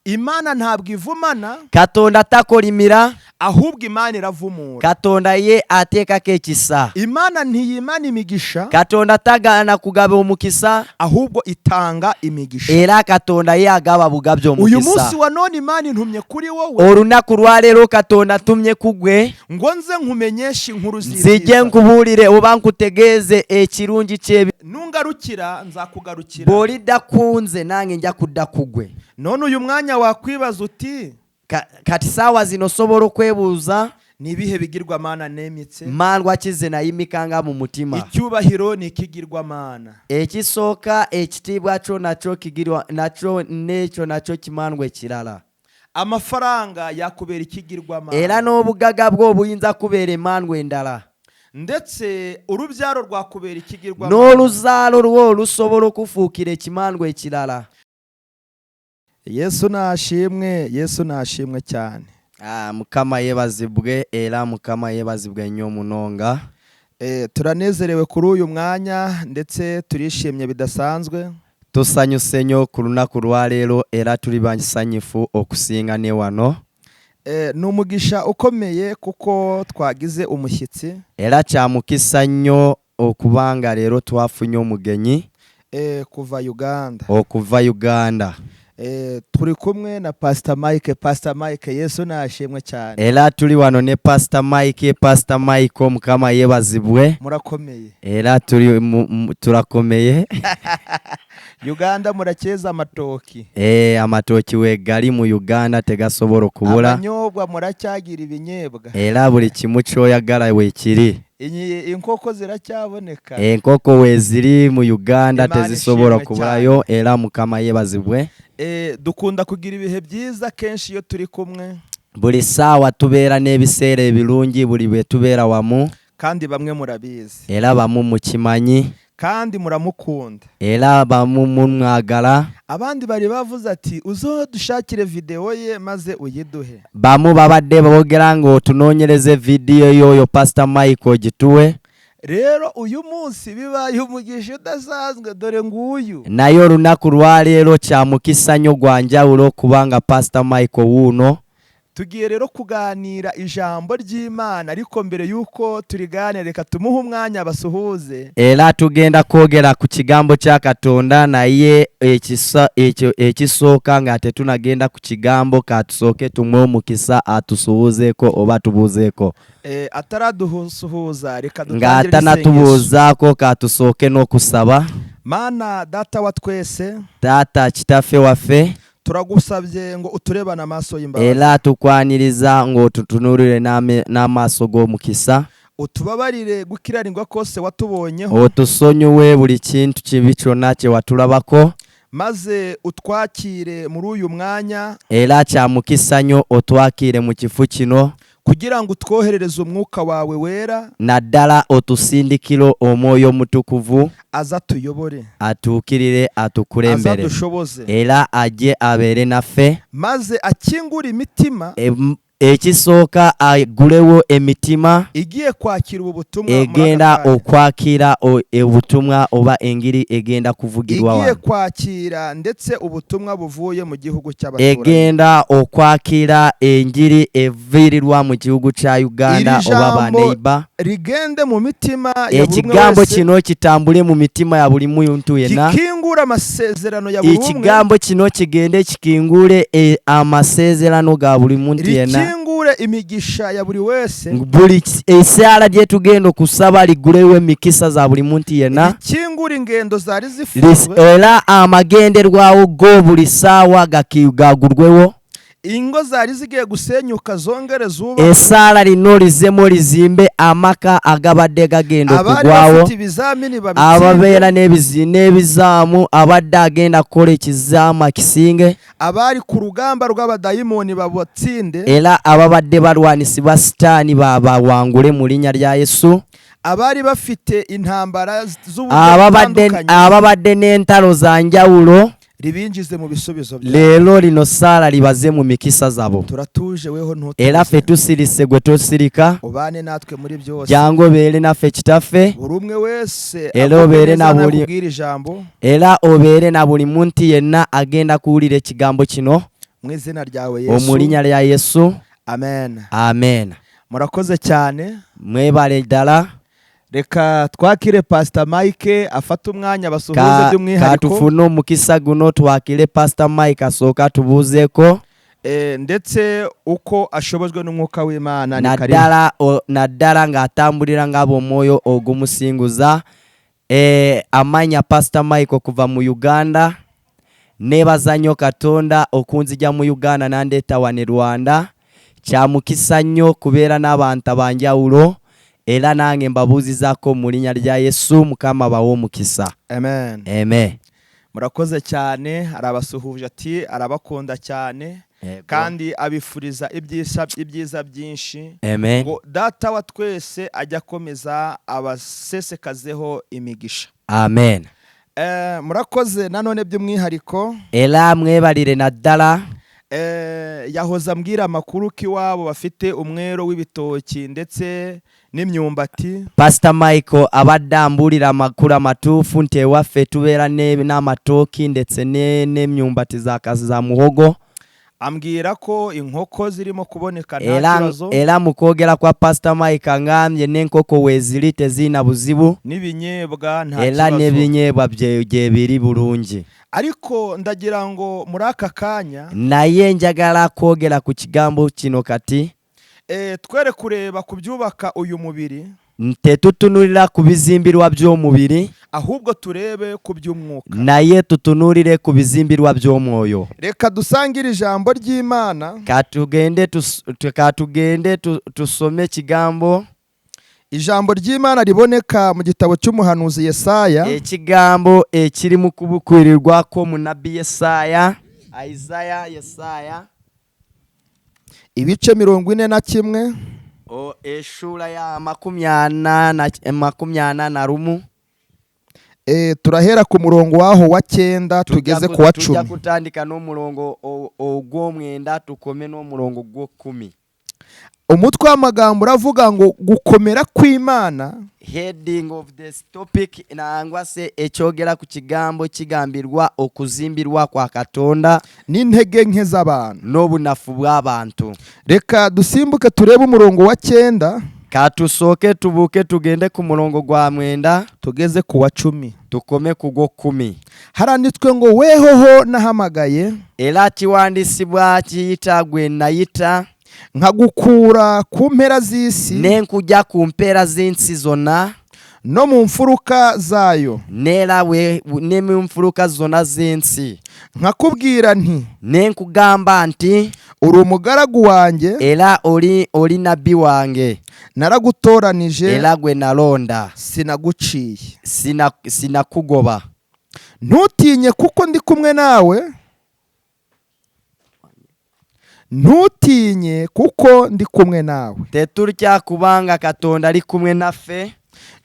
Imana ntabwo ivumana, Katonda takolimira, ahubwo Imana iravumura. Katonda ye ateekako ekisa. Imana ntiyimana imigisha, Katonda tagaana kugaba omukisa, ahubwo itanga imigisha. Era Katonda ye agaba bugabyi Uyu omukisa. munsi wa none Imana intumye kuri wowe Olunaku lwaleero Katonda tumye ku gwe ngo nze nkumenyeshe inkuru nzije z'ibyiza. nkubuulire oba nkutegeeze ekirungi kyebi. Nungarukira nzakugarukira. Bw'olidda ku nze nange nja kudda ku gwe. None uyu mwanya wakwibaza uti Kati saawa zino osobola okwebuuza, ni ibihe bigirwamana nemitse? Mandwa ki ze nayimikanga mu mutima? Icyubahiro ni ikigirwamana. Ekisooka, ekitiibwa kyo nakyo kigirwa nakyo n'ekyo nakyo kimandwa ekirala. Amafaranga yakubera Era ikigirwamana, n'obugagga bwo buyinza kubeera emandwa endala. ndetse urubyaro rwakubera ikigirwamana, N'oluzaalo lwo lusobola okufuukira ekimandwa ekirala. Yesu nashimwe, Yesu nashimwe cyane. Ah, Mukama yeebazibwe era Mukama yeebazibwe nnyo munonga. Turanezerewe kuri uyu mwanya ndetse turishimye bidasanzwe. Tusanyuse nnyo ku lunaku lwaleero era tuli basanyufu okusinga ne wano. Ni umugisha ukomeye kuko twagize umushyitsi. Era kya mukisa nnyo okuba nga leero twafunye omugenyi kuva Uganda. Okuva Uganda. Turi kumwe na Pastor Mike. Pastor Mike, Yesu nashimwe cyane. Era tuli wano ne Pastor Mike. Pastor Mike, Mukama yeebazibwe. Murakomeye? Era tuli turakomeye. Uganda muracyeza amatoki? Amatooki wegali mu Uganda, tegasobola okubula. Amanyobwa, muracyagira ibinyebwa? Era buli kimu kyoyagala weekiri. Inkoko ziracyaboneka? Enkoko weeziri mu Uganda, Imana tezisobola ishimwe. kubulayo, era Mukama yeebazibwe. Dukunda kugira ibihe byiza kenshi iyo turi kumwe. Buli ssaawa tubeera n'ebiseera ebirungi buli bwe tubeera wamu. Kandi bamwe murabizi. Era bamu mukimanyi. Kandi muramukunda. Era bamu mumwagala. Abandi bari bavuze ati uzodushakire videwo ye maze uyiduhe. Bamu babadde boogera ng'otunoonyereze vidiyo y'oyo Pastor Mike ogituwe. Rero uyu munsi bibaye umugisha udasanzwe, dore nguyu. Naye olunaku lwaleero kya mukisa nnyo gwa njawulo kubanga Pastor Michael wuuno. Tugiye rero kuganira ijambo ry'Imana, ariko mbere y'uko turiganira reka tumuhe umwanya basuhuze. Era tugenda kwogera ku kigambo kya Katonda, naye ekisa ekyo ekisooka nga tetunagenda ku kigambo, katusooke tumuwe omukisa atusuhuzeeko oba tubuuzeeko. Ataradusuhuza reka nga dutangire n'isengesho. Atanatubuuzaako, katusooke n'okusaba. Mana Data wa twese, Taata kitaffe waffe, turagusabye ngo uturebane amaso y'imbabazi. Era tukwaniriza ng'otutunuulire n'amaaso g'omukisa. Utubabarire gukiranirwa kose watubonyeho, otusonyiwe buli kintu kibi kyonna kye watulabako, maze utwakire muri uyu mwanya, era kya mukisa nnyo otwakiire mu kifo kino, kugira ngo utwoherereze umwuka wawe wera, naddala otusindikire omwoyo omutukuvu, aza tuyobore, atuukirire, aza atukulembere, dushoboze, era ajje abeere naffe, maze akingure imitima ekisooka agulewo emitima igiye kwakira ubu butumwa muri aka egenda kanya. okwakira obutumwa oba engiri egenda kuvugirwa Igiye wano, kwakira ndetse ubutumwa buvuye mu gihugu cy'abaturanyi. Egenda okwakira enjiri eviirirwa mu gihugu kya Uganda Iri oba jambo baneiba. rigende mu mitima ya buri umwe Ekigambo wese, kino kitambule mu mitima ya buli muntu yenna. gikingura amasezerano ya buri umwe, Ekigambo kino kigende kikingule amasezerano ga buli muntu yenna. Rikingure imigisha ya buri wese, Buli esaala gyetugenda okusaba ligulewo emikisa za buli muntu yenna. Rikingure ingendo zari zifunzwe, Era amagenderwawo go buli ssaawa gagulwewo. Ingo zari zigiye gusenyuka zongere zubakwe, Esaala lino lizemu lizimbe amaka agabadde gagenda abari okugwawo, bafite ibizamini babitsinde, ababeera n'ebizaamu, abadde agenda kukola ekizaamu akisinge, abari ku rugamba rw'abadayimoni babatsinde, era ababadde balwanisibwa sitaani babawangule mu linnya lya Yesu, abari bafite intambara z'uburyo ababadde butandukanye ababadde n'entalo za njawulo, ribinjize mu bisubizo byawe. Leero lino saala libaze mu mikisa zabo. Turatuje, weho Era ffe ntutuze, tusirise, gwe tosirika. Ubane natwe muri byose. Jangu obeere naffe kitaffe. Buri umwe wese Era agubwe obeere neza na nakubwira ijambo. Era obeere na buli muntu yenna agenda kuwulira ekigambo kino. Mu izina ryawe Omu Yesu, linnya lya Yesu. Amen. Amen. Murakoze cyane. Mwebale ddala. Reka twakire Pastor Mike afate umwanya basuhuze by'umwihariko. Katufune omukisa guno twakire Pastor Mike asooka atubuuzeeko. Ndetse uko ashobojwe n'umwuka w'Imana ni karibu. Naddala ng'atambulira ng'ab'omwoyo ogumusinguza. Amanya Pastor Mike okuva mu Uganda. Neebaza nnyo Katonda okunzija mu Uganda n'andeeta wano e Rwanda. Kya mukisa nnyo kubeera n'abantu abanjawulo era nange mbabuuzizaako mu linnya lya Yesu. Mukama bawe omukisa. Amen. Amen. Murakoze cyane. Arabasuhuje ati arabakunda cyane kandi abifuriza ibyiza byinshi. Amen. Ngo data wa twese ajya akomeza abasesekazeho imigisha. Amen. Murakoze nanone by'umwihariko. Era mwebalire naddala. Yahoze ambwira amakuru ko iwabo bafite umwero w'ibitoki ndetse n'imyumbati. Pastor Michael abadde ambuulira amakulu amatuufu nti ewaffe tubeera n'amatooki ndetse n'emyumbati za muhogo. Ambwira ko inkoko zirimo kuboneka nta kibazo. Era mu kwogera kwa Pastor Mike angambye n'enkoko weeziri tezirina buzibu. N'ibinyebwa nta Era kibazo. n'ebinyeebwa gye biri bulungi. Ariko ndagira ngo muri aka kanya naye njagala kwogera ku kigambo kino kati. Twere kureba ku byubaka uyu mubiri, tetutunulira ku bizimbirwa by'omubiri, ahubwo turebe ku by'umwuka. Naye tutunulire ku bizimbirwa by'omwoyo. Reka dusangire ijambo ry'Imana. Katugende tusome ekigambo. Ijambo ry'Imana riboneka mu gitabo cy'umuhanuzi Yesaya. Ekigambo ekiri mu kubukurirwako munabbi Yesaya, Isaya, Yesaya. Ibice 41. O eshura ya 41. Turahera ku murongo waho wa 9 tugeze ku wa Tujja 10. kutandika n'omurongo ogw'omwenda tukome n'omurongo gw'okumi. Umutwe w'amagambo uravuga ngo gukomera kw'Imana. Heading of this topic nangwa se ekyogera ku kigambo kigambirwa okuzimbirwa kwa Katonda n'intege nke z'abantu n'obunafu bw'abantu. Reka dusimbuke turebe umurongo wa 9. Katusooke tubuuke tugende ku murongo gwa 9 tugeze ku wa 10. Tukome ku gw'okumi. Haranditswe ngo wehoho nahamagaye era kiwandisibwa kiyita gwe nayita nkagukura ku mpera z'isi n'enkujja ku mpera z'ensi zonna no mu mfuruka zayo n'era ne mu mfuruka zonna z'ensi nkakubwira nti n'enkugamba nti uri umugaragu wanjye era oli nabbi wange naragutoranije era gwe nalonda sinaguciye sinakugoba. Ntutinye kuko ndi kumwe nawe, ntutinye kuko ndi kumwe nawe. Tetutya kubanga Katonda ali kumwe naffe.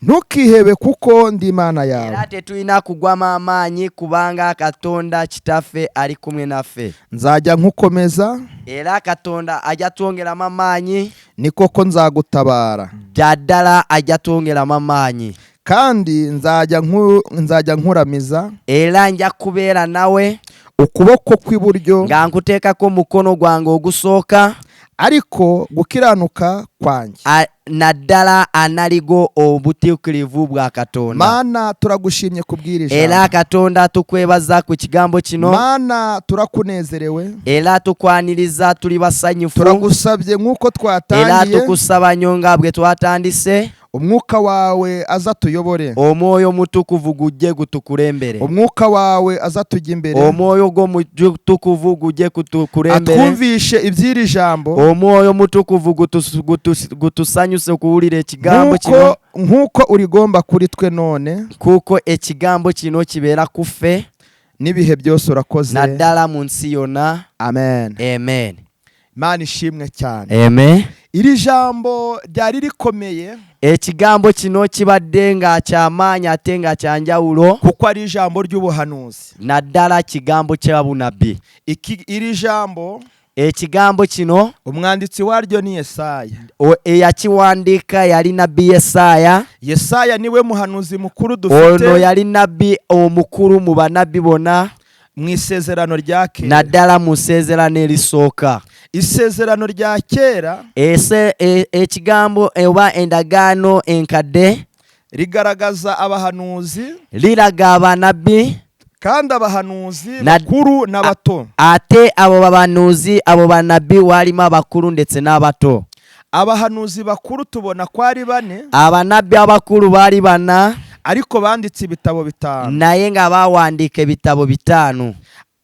Ntukihebe kuko ndi Imana yawe. Era tetulina kugwamu amaanyi kubanga Katonda kitaffe ali kumwe naffe. Nzajya nkukomeza. Era Katonda ajja twongeramu amaanyi. Ni koko nzagutabara. Ddala ajja twongeramu amaanyi. Kandi nzajya nkuramiza. Era nja kubeera nawe. Ukuboko kw'iburyo. Nga nkuteekako omukono gwange ogusooka. Ariko gukiranuka kwanjye. Naddala analigo obutuukirivu bwa Katonda. Mana turagushimye kubwira ijambo. Era Katonda tukwebaza ku kigambo kino. Mana turakunezerewe. Era tukwaniriza tuli basanyufu. Turagusabye nk'uko twatangiye. Era tukusaba nnyo nga bwe twatandise. Umwuka wawe aza tuyobore. Omwoyo mutukuvu gujje gutukulembere. Umwuka wawe aza tujye imbere. Omwoyo gwo mutukuvu gujje kutukulembere. Atwumvishe iby'iri jambo. Omwoyo mutukuvu gutusanyuse okuwulira ekigambo kino. Nk'uko urigomba kuri twe none. Kuko ekigambo kino kibeera ku ffe. N'ibihe byose urakoze. Naddala mu nsi yonna. Amen. Amen. Imana ishimwe cyane. Amen. Iri jambo ryari rikomeye. Ekigambo kino kibadde nga kyamaanyi ate nga kya njawulo. Kuko ari ijambo ry'ubuhanuzi. Naddala kigambo kya bunabbi. Iri jambo, ekigambo kino, umwanditsi waryo ni Yesaya. Eyakiwandiika yali nabbi Yesaya. Yesaya niwe muhanuzi mukuru dufite. Ono yali nabbi omukulu mu bannabbi bonna. Mu isezerano rya kera. Naddala mu ssezerano erisooka. Isezerano rya kera Ese ekigambo oba endagaano enkadde rigaragaza abahanuzi, liraga abanabbi, kandi abahanuzi bakuru n'abato. Ate abo babanuzi, abo banabbi, walimu abakulu ndetse n'abato. Abahanuzi bakuru tubona ko ari bane, Abanabbi abakulu baali bana, ariko banditse ibitabo 5. Naye nga bawandiika ebitabo 5.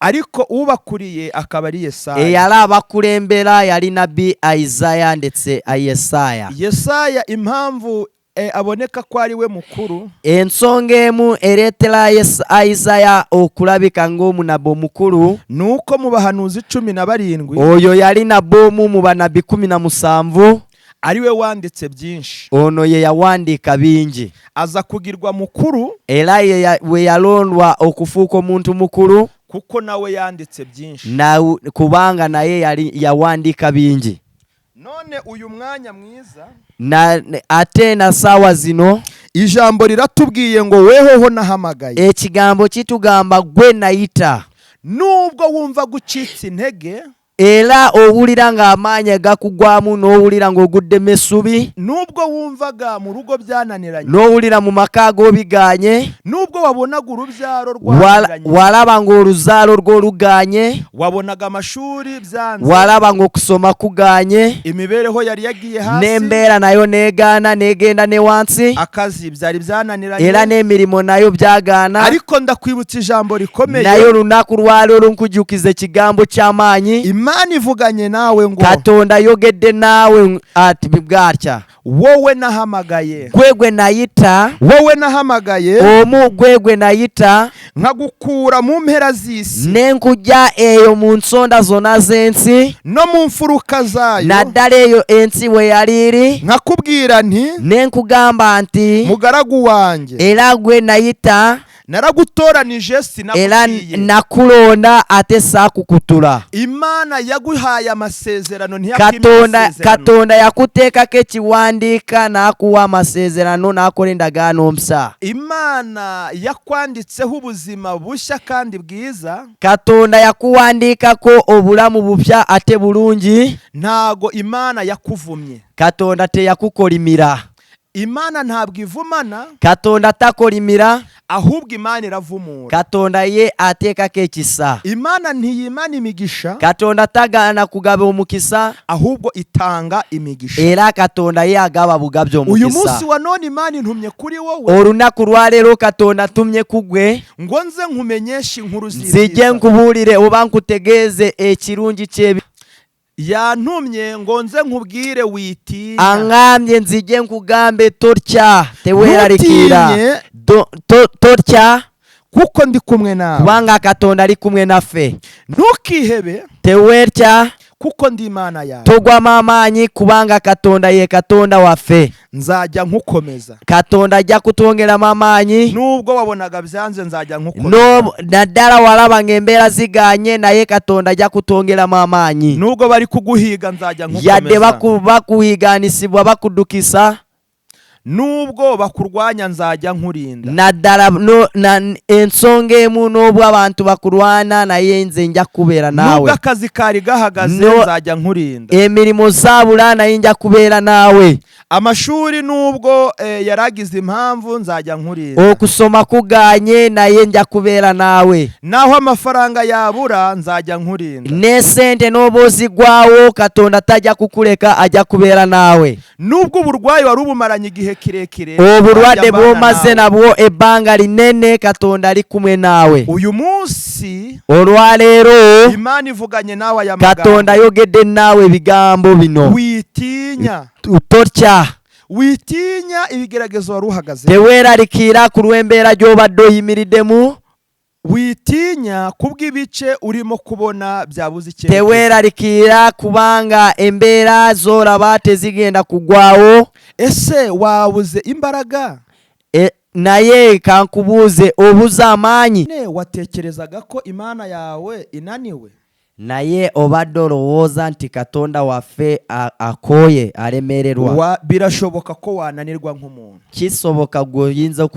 Ariko ubakuriye akaba ari Yesaya. Eyali abakulembera yali nabbi Isaya ndetse Yesaya. Yesaya impamvu aboneka ko ari we mukuru, Ensonga emu ereetera Isaya okulabika ng'omunabbi omukulu, ni uko mu bahanuzi 17 oyo yali nabbi omu mu banabbi 17, ari we wanditse byinshi. Ono ye yawandiika bingi. Aza kugirwa mukuru Era ye we yalondwa okufuuka omuntu mukulu, kuko nawe yanditse byinshi. Kubanga naye yali yawandiika bingi. None uyu mwanya mwiza, Ate na saawa zino, ijambo riratubwiye ngo wehoho nahamagaye. Ekigambo kitugamba gwe nayita. Nubwo wumva gucitse intege, Era owulira ng'amaanyi gakugwamu n'owulira ng'oguddemu essubi, nubwo wumvaga mu rugo byananiranye, n'owulira mu maka g'obiganye, nubwo wabonaga urubyaro rwananiranye, walaba ng'oluzaalo rwo luganye, wabonaga amashuri byanze, walaba ng'okusoma kuganye, imibereho yari yagiye hasi, n'embeera nayo n'egaana n'egenda ne wansi, akazi byari byananiranye, era n'emirimu nayo byagaana. Ariko ndakwibutsa ijambo rikomeye. Naye olunaku lwaleero nkujjukiza ekigambo ky'amaanyi. Imana ivuganye nawe ngo Katonda ayogedde naawe ati bwatya, wowe nahamagaye, gwe gwe nayita, wowe nahamagaye, omu gwe gwe nayita, nkagukura mu mpera z'isi, ne nkujja eyo mu nsonda zonna z'ensi, no mu mfuruka zayo, naddala eyo ensi we yali eri, nkakubwira nti ne nkugamba nti mugaragu wanjye, era gwe nayita, naragutoranije, era sinakubwiye. Nakulonda ate saakukutula. Imana yaguhaye amasezerano, ntiyakwima Katonda amasezerano. Katonda yakuteekako ekiwandiika n'akuwa amasezerano n'akola endagaano mpya. Imana yakwanditseho ubuzima bushya kandi bwiza. Katonda yakuwandiikako obulamu bupya ate bulungi. Ntago Imana yakuvumye. Katonda teyakukolimira. Imana ntabwo ivumana, Katonda takolimira, ahubwo Imana iravumura. Katonda ye ateekako ekisa. Imana ntiyimana imigisha, Katonda tagaana kugaba omukisa, ahubwo itanga imigisha. Era Katonda ye agaba bugabyi Uyu omukisa. munsi wa none Imana intumye kuri wowe Olunaku lwaleero Katonda atumye ku gwe ngo nze nkumenyeshe inkuru nzije z'ibyiza. nkubuulire oba nkutegeeze ekirungi kyebi. Yantumye ngo nze nkubwire witinya. Aŋŋambye nzije nkugambe totya, teweeraliikirira. Ntutinye, Totya, kuko ndi kumwe nawe. Kubanga Katonda ali kumwe naffe. Ntukihebe, Teweerya, kuko ndi Imana yawe. Togwamu amaanyi kubanga Katonda ye Katonda waffe. Nzajya nkukomeza. Katonda ajja kutwongeramu amaanyi. Nubwo wabonaga byanze, nzajya nkukomeza. Naddala walaba ng'embeera ziganye, naye Katonda ajja kutwongeramu amaanyi. Nubwo bari kuguhiga, nzajya Yadde nkukomeza. Bakuhiganisibwa bakudukisa, Nubwo bakurwanya, nzajya nkurinda. Naddala ensonga emu n'obwo abantu bakulwana, naye nze nja kubeera Nubwo naawe. akazi kari gahagaze, nzajya nkurinda. Emirimu zaabula, naye nja kubeera naawe. Amashuri nubwo yaragize impamvu, nzajya nkurinda. Okusoma kuganye, naye nja kubeera naawe. Naho amafaranga yabura, nzajya nkurinda. N'esente n'oba ozigwawo, Katonda tajja kukuleka, ajja kubeera naawe. Nubwo uburwayi wari ubumaranye igihe kirekire, Obulwadde nzajya mbana bw'omaze nawe. nabwo ebbanga linene, Katonda ali kumwe naawe. Uyu munsi Olwaleero Imana ivuganye nawe aya Katonda magambo. ayogedde naawe ebigambo bino. Witinya. Totya. Witinya ibigeragezo wari uhagaze. Teweeralikiira ku lw'embeera gy'obadde oyimiriddemu. Witinya kubw'ibice urimo kubona byabuze icyerekezo. Teweeralikiira kubanga embeera z'olaba tezigenda kugwawo. Ese wabuze imbaraga? Naye kankubuuze, obuze amaanyi? Ne watekerezaga ko Imana yawe inaniwe? Naye obadde olowooza nti Katonda waffe akooye, alemererwa? Birashoboka ko wananirwa nk'umuntu. Kisoboka gwe oyinza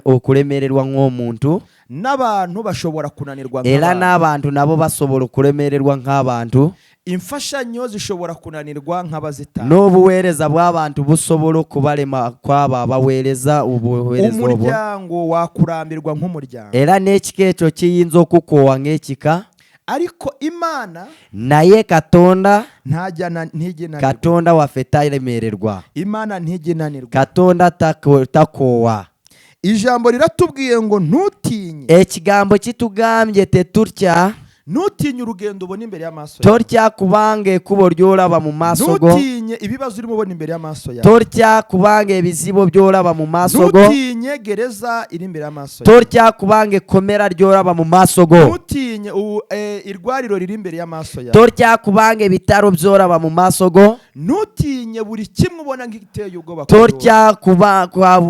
okulemererwa ng'omuntu. N'abantu bashobora kunanirwa Era nk'abantu. n'abantu nabo basobola okulemererwa nk'abantu. Imfashanyo zishobora kunanirwa nk'abazitanga. N'obuweereza bw'abantu busobola okubalema kwabo abaweereza obuweereza obwo. Umuryango wakurambirwa nk'umuryango. Era n'ekika ekyo kiyinza okukoowa ng'ekika. Ariko Imana Naye Katonda, ntajya ntijya inanirwa. Katonda waffe talemererwa. Imana ntijya inanirwa. Katonda takoowa. Ijambo riratubwiye ngo ntutinye. Ekigambo kitugambye tetutya. Ntutinye urugendo ubona imbere y'amaso yawe. Totya kubanga ekkubo ly'olaba mu maaso go. Ntutinye ibibazo urimo ubona imbere y'amaso yawe. Totya kubanga ebizibu by'olaba mu maaso go. Ntutinye gereza iri imbere y'amaso yawe. Totya kubanga ekkomera ly'olaba mu maaso go. Ntutinye irwariro riri imbere y'amaso yawe. Totya kubanga ebitaro by'olaba mu maaso go. Ntutinye buri kimwe ubona nk'igiteye ubwoba kuri wowe. Totya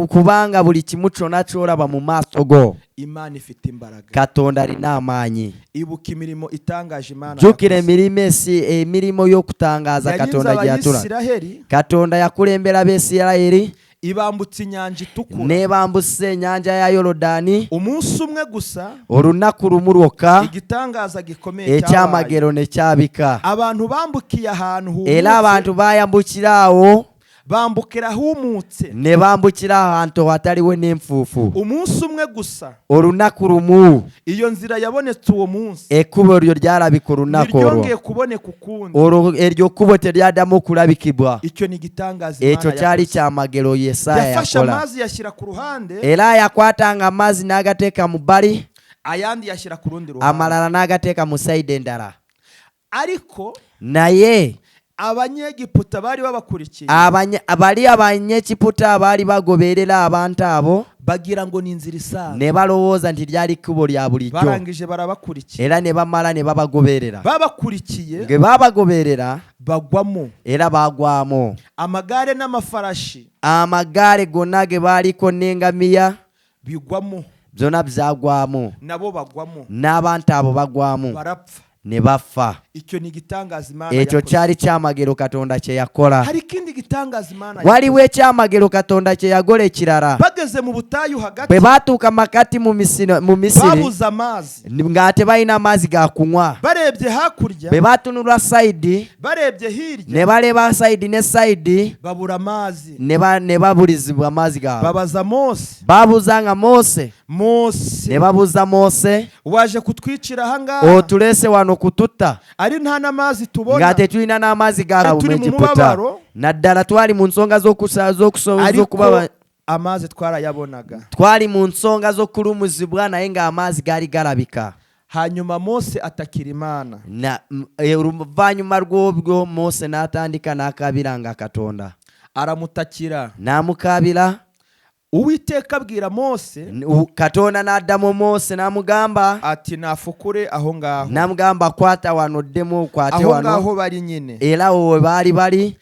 kubanga buli kimu kyonna ky'olaba mu maaso go. Imana ifite imbaraga. Katonda alina amaanyi. Ibuka imirimo itangaje Imana Jjukira yakoze. emirimu emirimu y'okutangaaza Yarinze Katonda gye yatula. Abayisiraheli, Katonda yakulembera Abaisirayiri ibambutsa inyanja Itukura. N'ebambusa ennyanja ya Yorodaani. Umunsi umwe gusa, Olunaku lumu lwokka, igitangaza gikomeye cyabaye. Ekyamagero ne kyabika. Abantu bambukiye ahantu Era humutse, abantu bayambukira awo, bambukira ahumutse. Ne bambukira ahantu wataliwo n'enfuufu. Umunsi umwe gusa. Olunaku lumu. Iyo nzira yabonetse uwo munsi, Ekkubo lyo lyalabika olunaku olwo. ntiryongeye kuboneka ukundi. Olwo eryo kkubo teryaddamu okulabikibwa. Icyo ni igitangaza Ekyo Imana kyali yakoze. kyamagero Yesaya Yafashe yakola. amazi yashyira ku ruhande, Era yakwatanga amazzi n'agateeka mu bbali, ayandi yashyira ku rundi ruhande. Amalala n'agateeka mu side endala. Ariko Naye Abanyegiputa bari babakurikiye bali Abanyegiputa abaali bagoberera abantu abo bagira ngo ni inzira isanzwe. Ne balowooza nti lyali kkubo lya bulijjo. Barangije barabakurikiye. Era ne bamala ne babagoberera. Babakurikiye, Nge babagoberera, bagwamo. Era bagwamu. Amagare n'amafarashi Amagaale gonna ge baaliko n'engamiya bigwamo. Byonna byagwamu. Nabo bagwamo. N'abantu abo bagwamu. Barapfa. Ne bafa. Icyo ni igitangaza Imana Ekyo yakoze. kyali kyamagero Katonda kye yakola. Hari ikindi gitangaza Imana Waliwo yakoze. ekyamagero Katonda kye yakola ekirala. Bageze mu butayu hagati, Bwe baatuuka makati mu Misiri, babuze amazi. Nga tebalina amazzi ga kunywa. Barebye hakurya, Bwe batunula side, barebye hirya, ne baleba side ne side, babura amazi. ne babulizibwa amazzi gaabwe. Babaza Mose. Babuuza nga Mose, Mose, ne babuuza Mose, waje kutwicira ahangaha otuleese wano kututta ari nta n'amazi nga tubona. tetulina n'amazzi ga Turi mu Egiputa. mubabaro. Naddala twali mu nsonga Ariko z'okuba amazi twarayabonaga. Twali mu nsonga z'okulumuzibwa naye ng'amazzi gaali galabika. Hanyuma Mose atakira Imana. Oluvannyuma lw'obwo Mose n'atandika n'akaabiranga Katonda. Aramutakira. N'amukaabira. Uwiteka abwira Mose Katonda n'addamu Mose n'amugamba, ati nafukure aho ngaho, n'amugamba kwata wano oddemu okwate aho wano. ngaho bari nyine. Era awo we baali bali.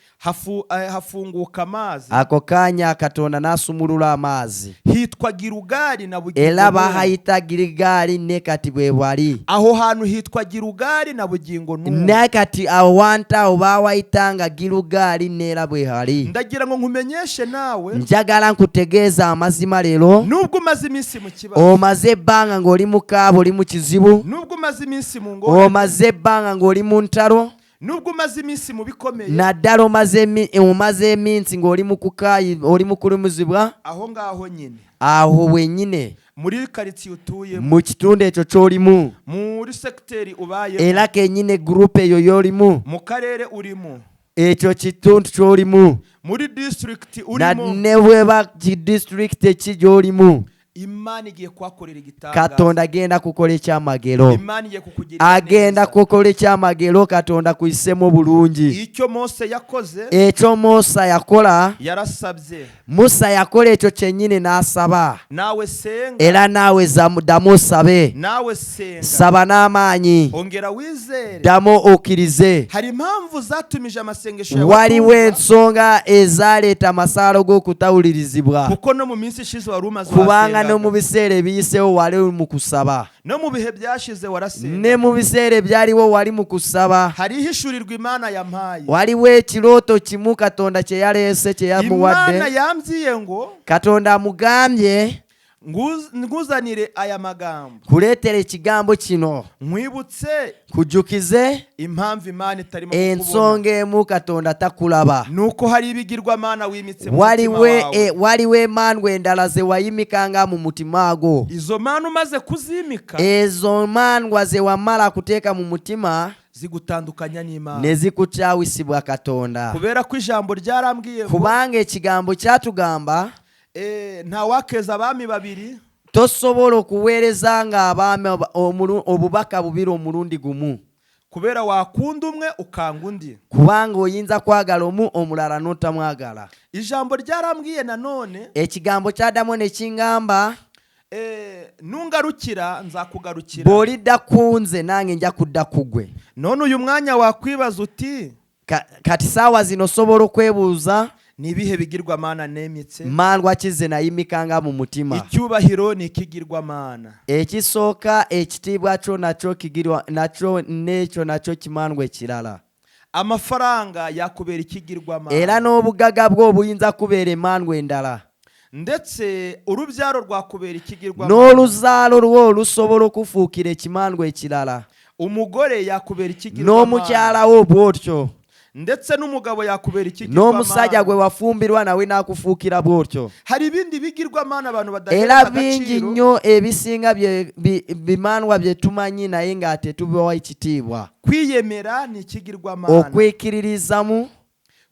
Hafunguka amazi. Ako kanya Katonda n'asumulula amazzi. Hitwa Girugali na bugingo Era n'ubu. bahayita Girigaali ne kati bwe bwali. Aho hantu hitwa Girugali na bugingo n'ubu. Ne kati awo wantu awo baawayitanga Girugaali neera bwe hali. Ndagira ngo nkumenyeshe nawe, Njagala nkutegeeza amazima leero, nubwo umaze iminsi mu kibazo, omaze ebbanga ng'oli mu kaaba oli mu kizibu, nubwo umaze iminsi mu ngorane, omaze ebbanga ng'oli mu ntalo, nubwo umaze iminsi mu bikomeye, naddala omaze eminsi ng'oli mu kukaayi oli mu kulumizibwa, aho ngaho nyine, awo wennyine, muri karitsiye utuyemo, mu kitundu ekyo ky'olimu, muri segiteri ubayemo, era kennyini gurupu eyo y'olimu, mu karere urimo, ekyo kitundu ky'olimu, muri disitirigiti na urimo, ne bweba ki disitulikiti ki gy'olimu, Imana igiye kuhakorera igitangaza. Katonda agenda kukola ekyamagero. Imana igiye kukugirira Agenda neza. kukola ekyamagero Katonda kuyisemu bulungi. Icyo Mose yakoze, Ekyo Musa yakola, yarasabye. Musa yakola ekyo kyennyini n'asaba. Nawe senga. Era naawe ddamu osabe. Nawe senga. Saba n'amaanyi. Ongera wizere. Ddamu okkirize. Hari impamvu zatumije amasengesho yawe Waliwo atumvwa, ensonga ezaaleeta amasaalo g'okutawulirizibwa, kuko no mu minsi ishize wari umaze kubanga wasenze. Era no mu warasengaga biseera ebiyiseewo wali mu kusaba. No mu bihe byashize Ne warasengaga. mu biseera ebyaliwo wali mu kusaba. Hari ihishurirwa Imana yampaye. Waliwo ekirooto kimu Katonda kye yaleese kye Imana yamuwadde. yambwiye ngo Katonda amugambye nkuzanire aya magambo, kuleetera ekigambo kino, nkwibutse kujjukize impamvu Imana itarimo kukubona, ensonga emu Katonda takulaba. Nuko hari ibigirwamana wimitse mu mutima Waliwe wawe. Waliwo emandwa endala ze wayimikanga mu mutima gwo. Izo mana umaze kuzimika, Ezo mandwa ze wamala kuteeka mu mutima zigutandukanya n'Imana, ne zikukyawisibwa Katonda, kubera ko ijambo ryarambwiye ngo kubanga ekigambo kyatugamba ntawakeza abami babiri, tosobola okuweereza nga abaami obubaka bubiri omulundi gumu, kubera wakunda umwe ukanga undi. Kubanga oyinza kwagala omu omulala n'otamwagala. Ijambo ryarambwiye nanone, Ekigambo kyaddamu ne kiŋŋamba, nungarukira nzakugarukira. Bw'olidda ku nze nange nja kudda ku ggwe. None uyu mwanya wakwibaza uti, Kati saawa zino osobola okwebuuza, ni ibihe bigirwamana nemitse? Mandwa ki ze nayimikanga mu mutima? Icyubahiro ni ikigirwamana. Ekisooka ekitiibwa kyo nakyo kigirwa nakyo n'ekyo nakyo kimandwa ekirala. Amafaranga yakubera Era ikigirwamana. N'obugagga bwo obuyinza kubeera emandwa endala. Ndetse urubyaro rwakubera ikigirwamana. N'oluzaalo lwo lusobola okufuukira ekimandwa ekirala. Umugore yakubera ikigirwamana. N'omukyala wo bw'otyo. Ndetse n'umugabo yakubera N'omusajja gwe ikigirwamana. wafumbirwa nawe n'akufuukira bw'otyo. Hari ibindi bigirwamana abantu Era badahereza bingi agaciro. nnyo ebisinga bimandwa bye tumanyi naye nga tetubiwa ekitiibwa. Kwiyemera ni ikigirwamana. Okwekiririzamu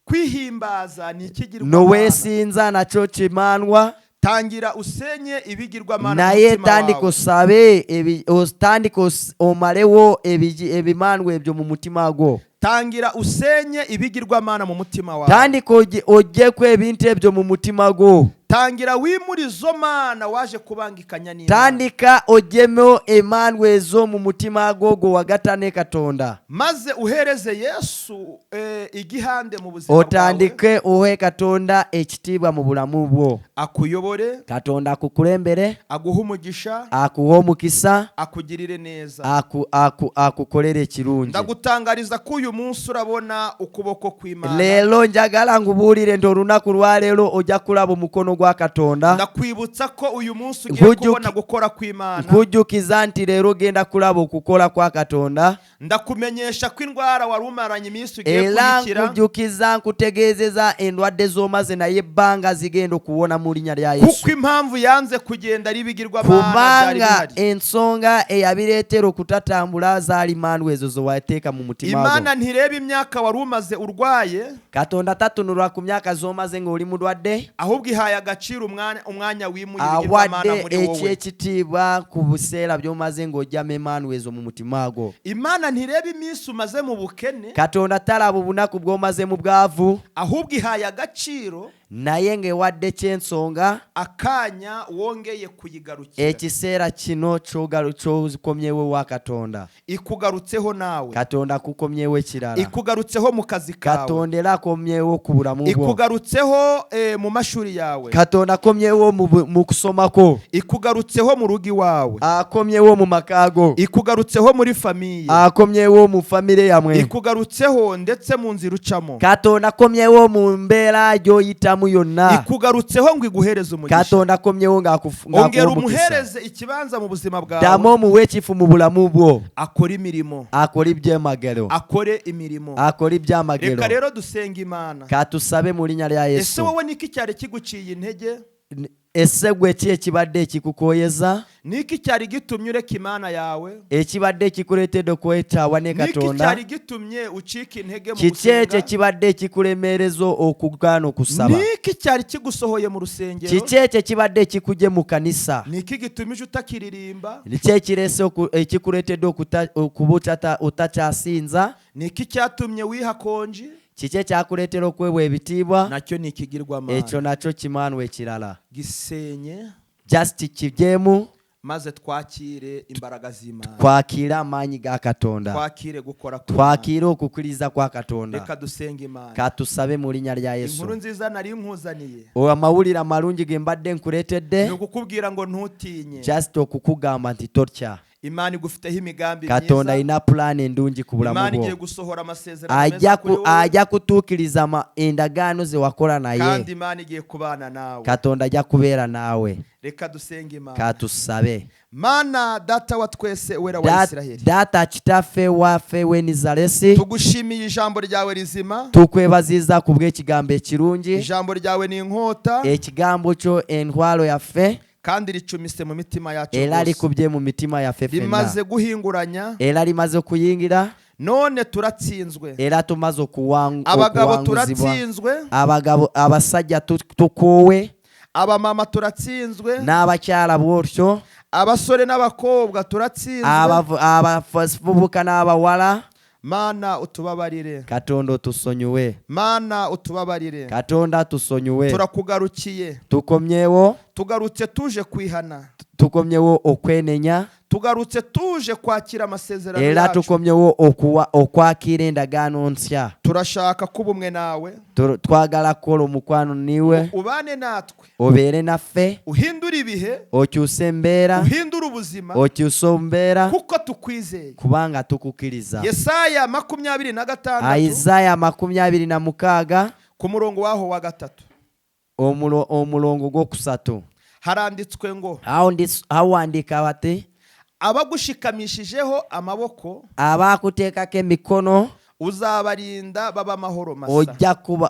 Kwihimbaza ni ikigirwamana. noweesinza nakyo kimandwa. Tangira usenye ibigirwamana mu Naye mutima tandika wawe. osabe tandika omalewo ebimandwa ebyo mu mutima gwo. Tangira usenye ibigirwamana mu mutima wawe. Tandika oggyeko ebintu ebyo mu mutima gwo. Tangira wimure izo mana waje kubangikanya n'Imana. Tandika oggyemu emandwa ezo mu mutima gwo gwe wagatta ne Katonda. Maze uhereze Yesu igihande mu buzima bwawe. Otandike owe Katonda ekitiibwa mu bulamu bwo. Akuyobore. Katonda akukulembere. Aguhe umugisha. Akuwe omukisa. Akugirire neza. Akukolere ekirungi. Ndagutangariza ko uyu munsi urabona ukuboko kw'Imana. Leero njagala nkubuulire nti olunaku lwaleero ojja kulaba omukono gwa Katonda. Ndakwibutsa ko uyu munsi ugiye kubona gukora kw'Imana. Nkujjukiza nti leero ogenda kulaba okukola kwa Katonda. Ndakumenyesha ko indwara wari umaranye iminsi ugiye Era kuyikira. nkujjukiza nkutegeezeza endwadde z'omaze naye ebbanga zigenda okuwona mu linnya lya Yesu. Kuko impamvu yanze kugenda ari ibigirwamana byari Kubanga bihari. ensonga eyabireetera okutatambula zaali mandwa ezo ze wateeka mu mutima gwo. Imana ntireba imyaka wari umaze urwaye, Katonda tatunulwa ku myaka z'omaze ng'oli mulwadde, ahubwo ihaye agaciro umwanya wimuye ibigirwamana awadde muri wowe. ekyekitiibwa ku buseera by'omaze ng'ojjamu emandwa ezo mu mutima gwo. Imana ntireba iminsi umaze mu bukene, Katonda talaba obunaku bw'omaze mu bwavu, ahubwo ihaye agaciro naye ng'ewadde ky'ensonga akanya wongeye kuyigarukira. Ekiseera kino ky'okomyewo wa Katonda. Ikugarutseho nawe. Katonda akukomyewo ekirala. Ikugarutseho mu kazi kawe. Katonda era akomyewo ku bulamu bwo. Ikugarutseho mu mashuri yawe. Katonda akomyewo mu kusomako. Ikugarutseho mu rugo iwawe. Akomyewo mu maka go. Ikugarutseho muri famille. Akomyewo mu famire yammwe. Ikugarutseho ndetse mu nzira ucamo. Katonda akomyewo mu mbeera gy'oyitamu yonna. Ikugarutseho ngo iguhereze umugisha. Katonda akomyewo Ongera ng'akuwa omukisa. umuhereze ikibanza mu buzima Ddamu bwawe. omuwe ekifu mu bulamu bwo. Akore imirimo. Akole ebyamagero. Akore imirimo. Akole ebyamagero. Reka rero dusenga Imana. Katusabe mu linnya lya Ese Yesu. wowe niki cyari kiguciye intege? Ese gwe ki ekibadde ekikukooyeza? Niki cyari gitumye ureka Imana yawe? Ekibadde ekikuleetedde okwetaawa ne Niki Katonda? cyari gitumye ucika intege mu Kiki ekyo gusenga? ekibadde ekikulemeereza okugaana okusaba? Niki cyari kigusohoye mu rusengero? Kiki ekyo ekibadde ekikujje mu kanisa? Niki gitumije utakiririmba? Kiki ekireese ekikuleetedde okuba otakyasinza? Niki cyatumye wiha konji? Kiki ekyakuleetera okwewa ebitiibwa? Nacyo ni ikigirwamana. Ekyo nakyo kimaanwa ekirala. Gisenye. Just kigyemu. Maze twakire imbaraga z'Imana. Twakire amaanyi ga Katonda. Twakire gukora kw'Imana. Twakire okukkiriza kwa Katonda. Reka dusenge Imana. Katusabe mu linnya lya Inkuru Yesu. nziza nari nkuzaniye Amawulire amalungi ge mbadde nkuleetedde ni ukukubwira ngo ntutinye. Just okukugamba nti totya. Imana igufiteho imigambi Katonda myiza. alina pulaani endungi ku bulamu Imana bwo. igiye gusohora amasezerano Ajja meza kuri ku- wowe. Ajja kutuukiriza endagaano ze wakola naye. Kandi Imana igiye kubana nawe. Katonda ajja kubeera naawe. Reka dusenge Imana. Katusabe. Mana Data wa twese, Uwera wa Isiraheli, Data kitaffe waffe w'e Nizaresi, tugushimiye ijambo ryawe rizima. Tukwebaziza ku bw'ekigambo ekirungi. Ijambo ryawe ni inkota, Ekigambo kyo entwalo yaffe, kandi ricumise mu mitima yacu era rwose. Likubye mu mitima yaffe ffenna. Rimaze guhinguranya, Era limaze okuyingira, none turatsinzwe. Era tumaze Abagabo okuwanguzibwa. turatsinzwe. Abagabo abasajja tukoowe. Abamama turatsinzwe. N'abakyala bwotyo. Abasore n'abakobwa turatsinzwe. Abavubuka n'abawala. Mana utubabarire. Katonda otusonyiwe. Mana utubabarire. Katonda tusonyiwe. Turakugarukiye. Tukomyewo. Tugarutse tuje kwihana. Tukomyewo okwenenya. Tugarutse tuje kwakira amasezerano Era yacu. tukomyewo okwakira endagaano nsya. Turashaka kuba umwe nawe. Twagala kukola omukwano niwe. Ubane natwe. Obeere naffe. Uhindure ibihe. Okyuse embeera. Uhindure ubuzima. Okyuse embeera. Kuko tukwizeye. Kubanga tukukkiriza. Yesaya 26, Isaya 26, ku murongo waho wa 3, omulongo gwokusatu, haranditswe ngo: awo awandiika bati: Abagushikamishijeho amaboko, abakuteekako emikono, uzabarinda baba amahoro masa,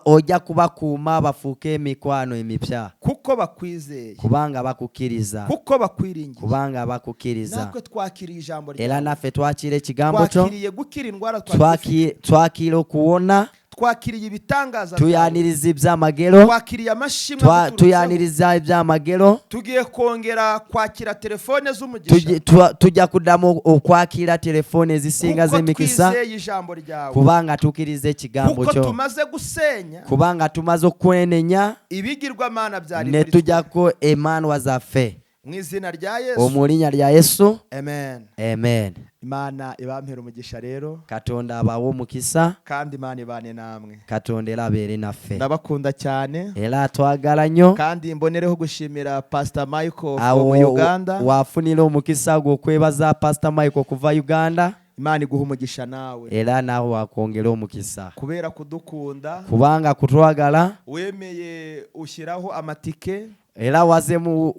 ojja kubakuuma bafuuke emikwano emipya, kuko bakwizeye, kubanga bakukkiriza, kuko bakwiringiye. Kubanga bakukkiriza. Natwe twakiriye ijambo Era ryawe. naffe twakira ekigambo kyo. Twakiriye gukira indwara twari dufite. Twakira okuwona. Twakiriye ibitangaza byawe. Tuyaniriza ebyamagero. Twakiriye amashimwe aguturutseho. Tuyaniriza ebyamagero. Tugiye kongera kwakira telefone z'umugisha, Tujja kuddamu okwakira telefone ezisinga kuko z'emikisa, twizeye ijambo ryawe, kubanga tukkiriza ekigambo kuko kyo, tumaze gusenya kubanga tumaze okwenenya ibigirwamana byari ne muri twe. tujjako emaanwa zaffe. Mu izina rya Yesu. Mu linnya lya Yesu. Amen. Amen. Imana ibampera umugisha rero. Katonda abawe omukisa. Kandi Imana ibane namwe. Katonda era abeere naffe. Ndabakunda cyane. Era atwagala nnyo. Kandi mbonereho gushimira Pastor Michael Awo from Uganda. wafunira omukisa gw'okwebaza Pastor Michael okuva Uganda. Imana iguha umugisha nawe, Era naawe wakwongera omukisa, kubera kudukunda. Kubanga kutwagala. Wemeye ushyiraho amatike. Era wazemu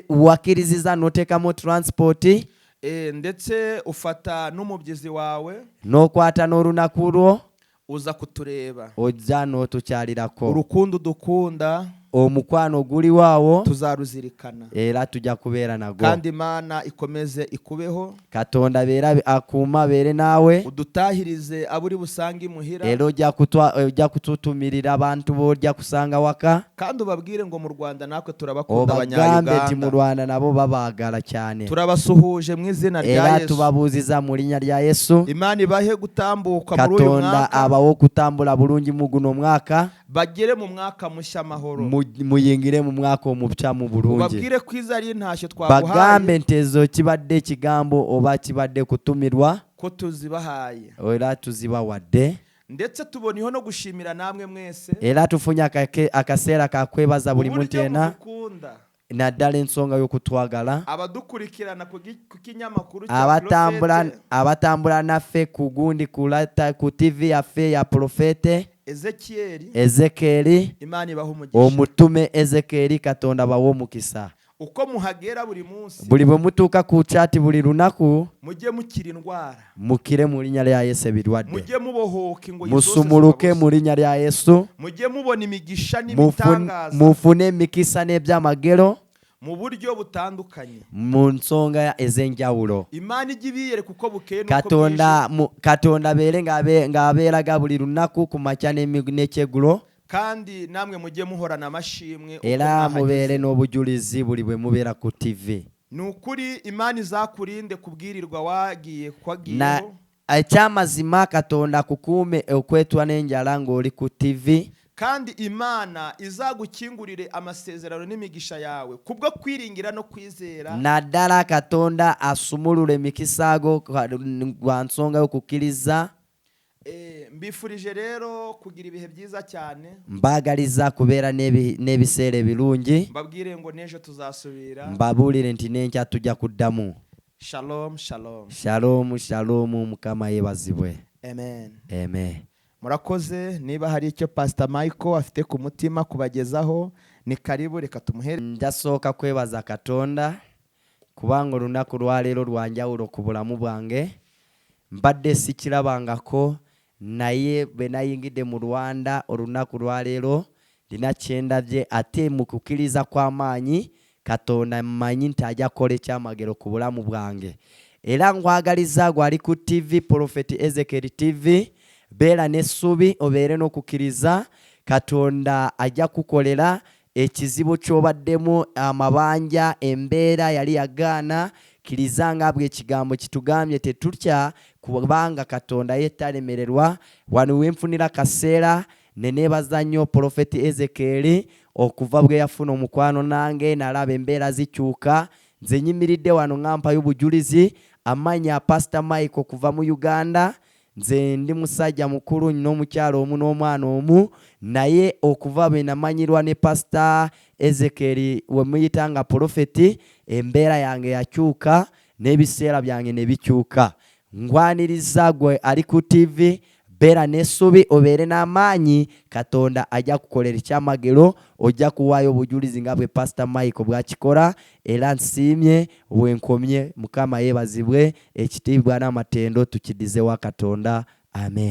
wakkiriziza n'oteekamu transport. Ndetse ufata n'umubyizi wawe, N'okwata n'olunaku lwo, uza kutureba. Ojja n'otukyalirako. Urukundo dukunda, Omukwano guliwo awo, tuzaruzirikana. Era tujja kubeera nagwo. Kandi Imana ikomeze ikubeho. Katonda beera akuuma abeere naawe. Udutahirize abo uri busange imuhira. Era ojja kututumirira abantu b'ojja kusanga waka. Kandi ubabwire ngo mu Rwanda natwe turabakunda. Obagambe nti mu Abanyayuganda Rwanda nabo babaagala cyane. turabasuhuje mu izina rya Era Yesu. tubabuuziza mu linnya lya Yesu. Imana ibahe gutambuka muri uyu Katonda mwaka, abawe okutambula bulungi mu guno mwaka, bagere mu mwaka mushya amahoro. Muyingire mu mwaka omupya mu bulungi. Ubabwire ko izo ari intashyo twaguhaye, Bagambe nti ezo kibadde ekigambo oba kibadde kutumirwa, ko tuzibahaye. Era tuzibawadde. Ndetse tuboneyeho no gushimira namwe mwese Era tufunye akaseera kakwebaza buli muntu uburyo yenna, mudukunda. Naddala ensonga y'okutwagala. Abadukurikirana ku kinyamakuru cya Abatambula Prophet abatambula naffe ku gundi kulata ku TV yaffe ya Profete Ezekiel. Ezekieli. Imana ibaha umugisha. Omutume Ezekieli, Katonda bawe omukisa. Uko muhagera buri munsi, Buli bwe mutuuka ku kyati buli lunaku, mujye mukira indwara, mukire mu linnya lya Yesu ebirwadde, mujye mubohoka ingoyi zose musumuluke zibaboshye. Mu linnya lya Yesu. Mujye mubona imigisha n'ibitangaza Mufune emikisa n'ebyamagero mu buryo butandukanye. Mu nsonga ez'enjawulo. Imana ijye ibiyereka uko bukeye n'uko bwije. Katonda abeere ng'abeeraga buli lunaku ku makya n'ekyegulo. Kandi namwe mujye muhorana amashimwe uko Era mwahageze. Mubeere n'obujulizi buli bwe mubeera ku TV. Ni ukuri Imana izakurinde kubwirirwa wagiye Na kwagiyeho. ekyamazima Katonda akukuume okwetwa n'enjala ng'oli ku TV. Kandi Imana izagukingurire amasezerano n'imigisha yawe kubwo kwiringira no kwizera. Naddala Katonda asumulula emikisa go gwa nsonga y'okukkiriza. Mbifurije rero kugira ibihe byiza cyane. Mbaagaliza kubeera n'ebiseera ebirungi. Mbabwire ngo n'ejo tuzasubira. Mbabuulire nti n'enkya tujja kuddamu. Shalom, shalom. Shalom, shalom. Mukama yeebazibwe. Amen. Amen. Murakoze. Niba hari icyo Pastor Michael afite ku mutima kubagezaho, ni karibu, reka tumuhere. Njasooka kwebaza Katonda kubanga olunaku lwaleero lwanjawulo ku bulamu bwange. Mbadde sikirabangako, naye bwe nayingidde mu Rwanda olunaku lwaleero ndina kyendabye, ate mu kukkiriza kw'amaanyi Katonda mmanyi nti ajja kukola ekyamagero ku bulamu bwange. Era nkwagaliza gwali ku TV Prophet Ezekiel TV, beera n'essuubi obeere n'okukkiriza, Katonda ajja kukolera ekizibu ky'obaddemu, amabanja, embeera yali yagaana. Kkiriza nga bwe ekigambo kitugambye, tetutya kubanga Katonda ye talemererwa. Wano wenfunira kaseera ne neebaza nnyo Prophet Ezekiel okuva bwe yafuna omukwano nange nalaba embeera zikyuka. Nze nyimiridde wano nga mpayo obujulizi amanya Pastor Mike okuva mu Uganda. Nze ndi musajja mukulu, nnina omukyala omu n'omwana omu, naye okuva bwe namanyirwa ne Pastor Ezekiel we muyita nga Prophet, embeera yange yakyuka n'ebiseera byange ne bikyuka. Nkwaniriza gwe ali ku TV, beera n'essuubi obeere n'amaanyi, Katonda ajja kukolera ekyamagero, ojja kuwaayo obujulizi nga bwe Pastor Michael bw'akikola. Era nsiimye we nkomye. Mukama yeebazibwe, ekitiibwa n'amatendo tukidize wa Katonda. Amen.